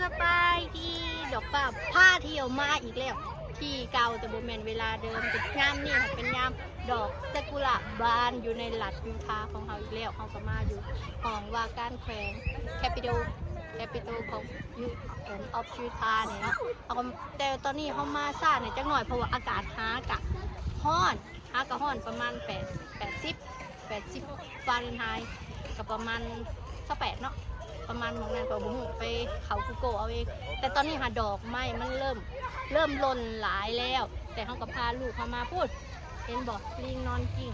ສະບາຍດີ ດອກຟ້າພາທ່ຽວມາອີກແລ້ວ ທີ່ເກົ່າ ແຕ່ບໍ່ແມ່ນເວລາເດີມ. ແຕ່ຍາມນີ້ເປັນຍາມດອກຊາກຸຣະບານຢູ່ໃນລັດຢູທາຂອງເຮົາອີກແລ້ວ. ເຮົາກໍມາຢູ່ຫ້ອງວ່າການແຂວງ Capitol Capitol ຂອງ of Utah ນີ້ເນາະ. ເຮົາກໍ ແຕ່ຕອນນີ້ເຮົາມາຊ້າແດ່ຈັກໜ້ອຍ ເພາະວ່າອາກາດຫາກະຮ້ອນ ຫາກະຮ້ອນປະມານແປດ ແປດສິບ ແປດສິບຟາເຣນໄຮ ກໍປະມານຊາວແປດເນາະ ປະມານໝ່ອງນັ້ນ ຂ້ອຍບໍ່ຮູ້ ໄປເຂົ້າ Google ເອົາເອງ. ແຕ່ຕອນນີ້ຫາດອກໄມ້ມັນເລີ່ມ ເລີ່ມຫຼົ່ນຫຼາຍແລ້ວ ແຕ່ເຮົາກໍພາລູກເຮົາມາພຸ້ນ ເຫັນບໍ່ ລີງນອນກິ້ງ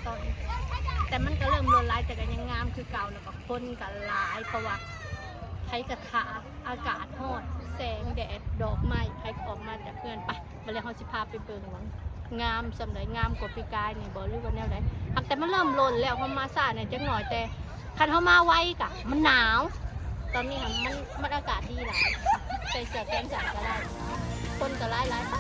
ຕອນ ແຕ່ມັນກໍເລີ່ມຫຼົ່ນຫຼາຍ ແຕ່ກໍຍັງງາມຄືເກົ່າ ແລ້ວກໍຄົນກໍຫຼາຍ ເພາະວ່າໃຜກໍຖ້າ ອາກາດຮ້ອນ ແສງແດດ ດອກໄມ້ ໃຜກໍອອກມາຈາກເຮືອນ. ໄປ ບັດແລ້ວເຮົາຊິພາໄປເບິ່ງວ່າງາມສ່ຳໃດ ງາມກວ່າປີກາຍນີ້ບໍ່ ຫຼືວ່າແນວໃດ? ຫາກແຕ່ມັນເລີ່ມຫຼົ່ນແລ້ວ ເຮົາມາຊ້າແດ່ຈັກໜ້ອຍ ແຕ່ຄັນເຮົາມາໄວກະມັນໜາວ. ຕອນນີ້ຫັ້ນມັນ ມັນອາກາດດີຫຼາຍ ໃສ່ເສື້ອແຂນສັ້ນກໍໄດ້ ຄົນກໍຫຼາຍໆ.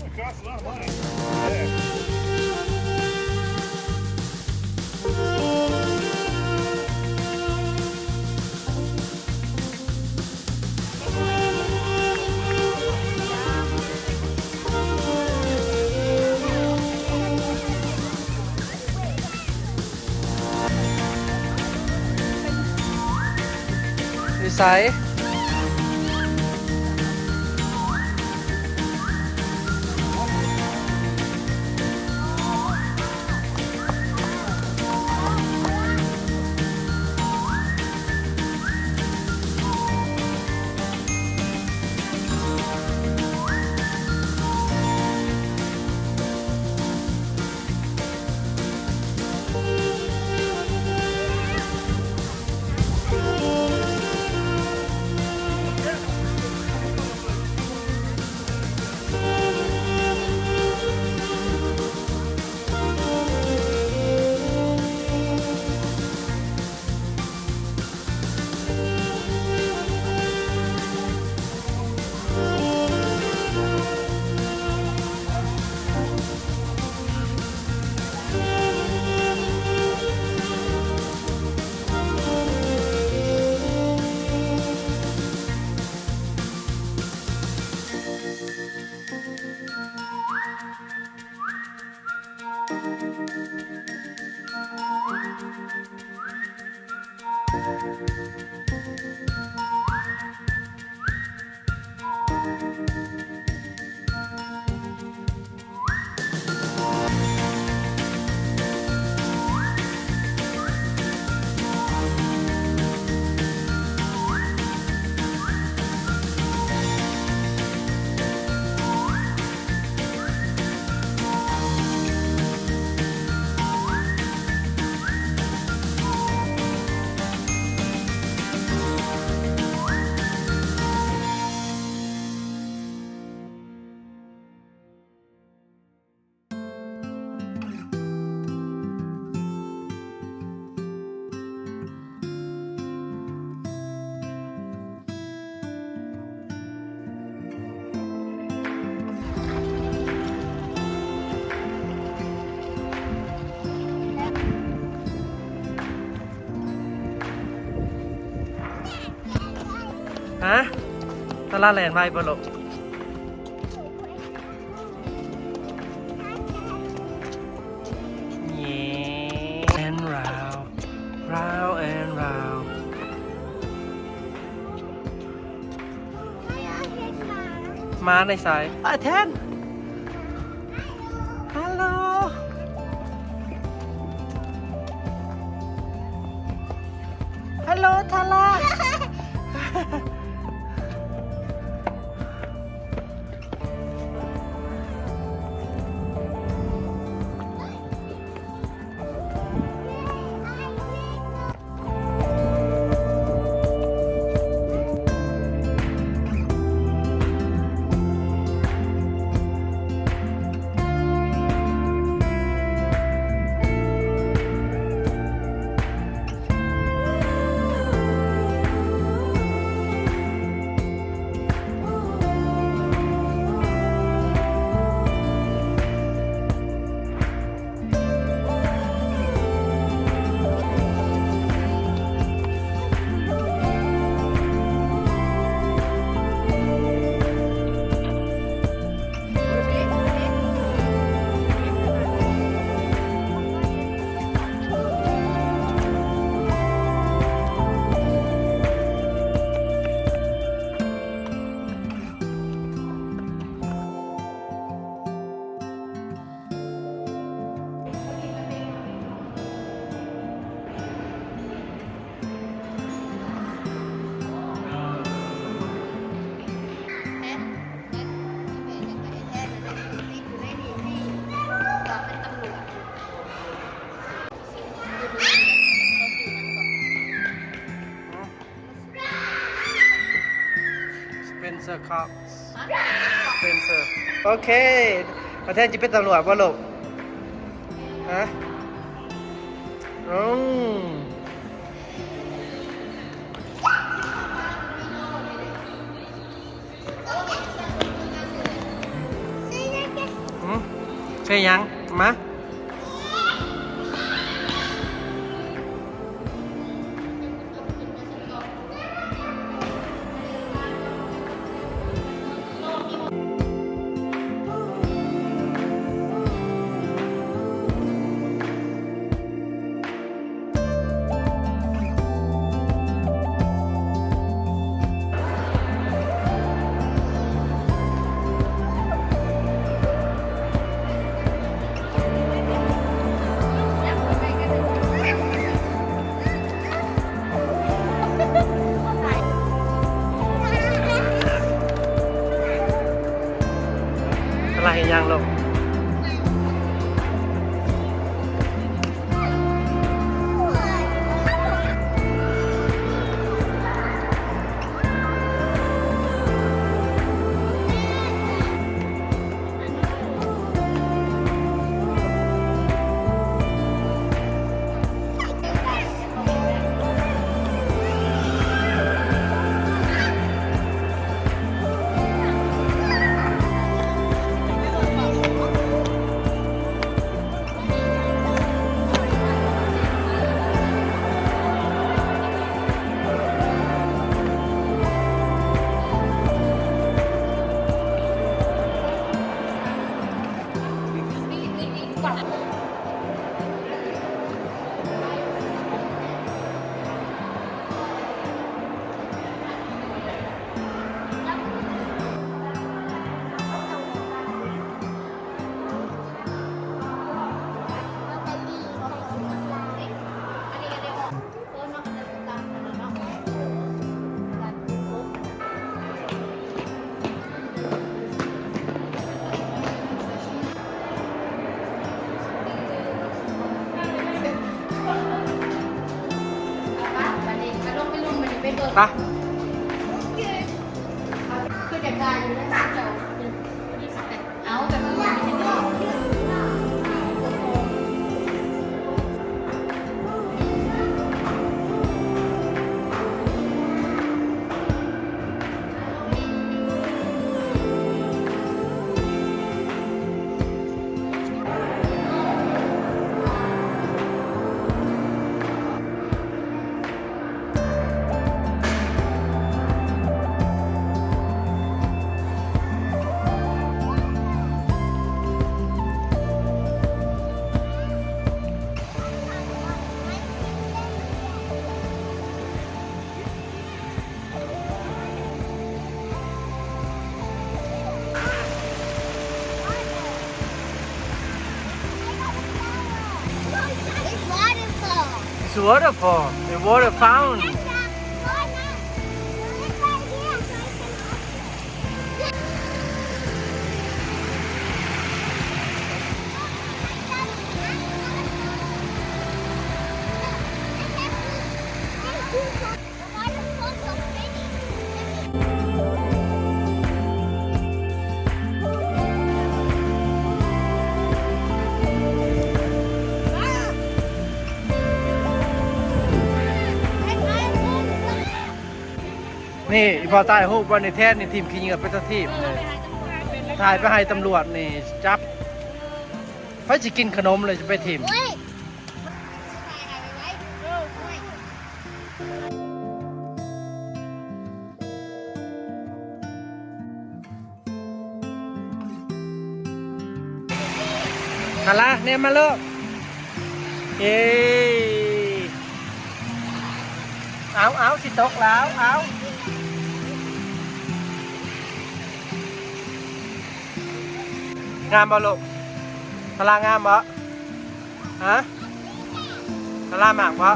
It costs a lot of money. Yeah. ຢູ່ໃສ? ຮະ? ຕະຫຼາດແລ່ນໄວບໍ່ລູກ? ເຢ້ and round, round and round. ໝາໃນໃສ? ອາ ແທນ. Hello. Hello ທາລາ. Cops. Spencer. ໂອເຄ ອາແທນຈະເປັນຕຳຫຼວດບໍ່ລູກ? ຮະ? ອືມ. ຫື? ໃສ່ຫຍັງ? ມາ. ກຳລັງເຮັດຫຍັງລູກ? ໄປ ຄືຢາກໄດ້ຢູ່ເດ້ເຈົ້າ. It's waterfall. It's waterfall. A water fountain. ນີ້ ອີ່ພໍ່ຖ່າຍຮູບວ່າໃນແທ້ນີ້ຖິ້ມຂີ້ເຫຍື້ອໄປທາງທີບນີ້ ຖ່າຍໄປໃຫ້ຕຳຫຼວດນີ້ຈັບ. ໃຜຊິກິນຂະໜົມແລ້ວຈະໄປຖິ້ມ. ຫັ້ນລະ ແນມມາເລີກ. ເອີ ເອົາ ເອົາ ຊິຕົກແລ້ວ ເອົາ. ງາມບໍ່ລູກ? ທາລາງາມບໍ່? ຮະ? ທາລາມັກບໍ່?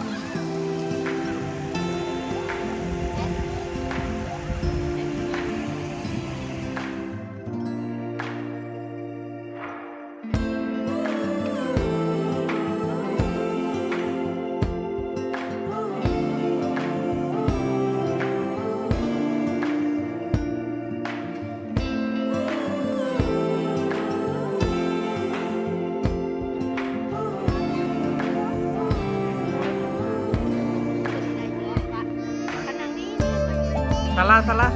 ສາລາ ສາລາ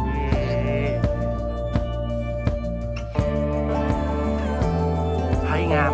ເຢ້ ໄພງາມ.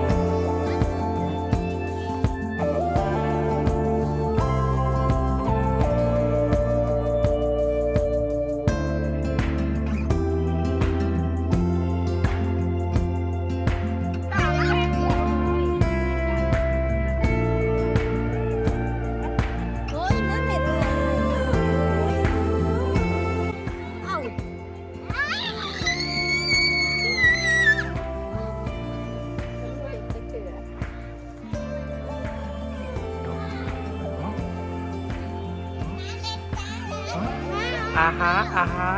ອາຮະ ອາຮະ.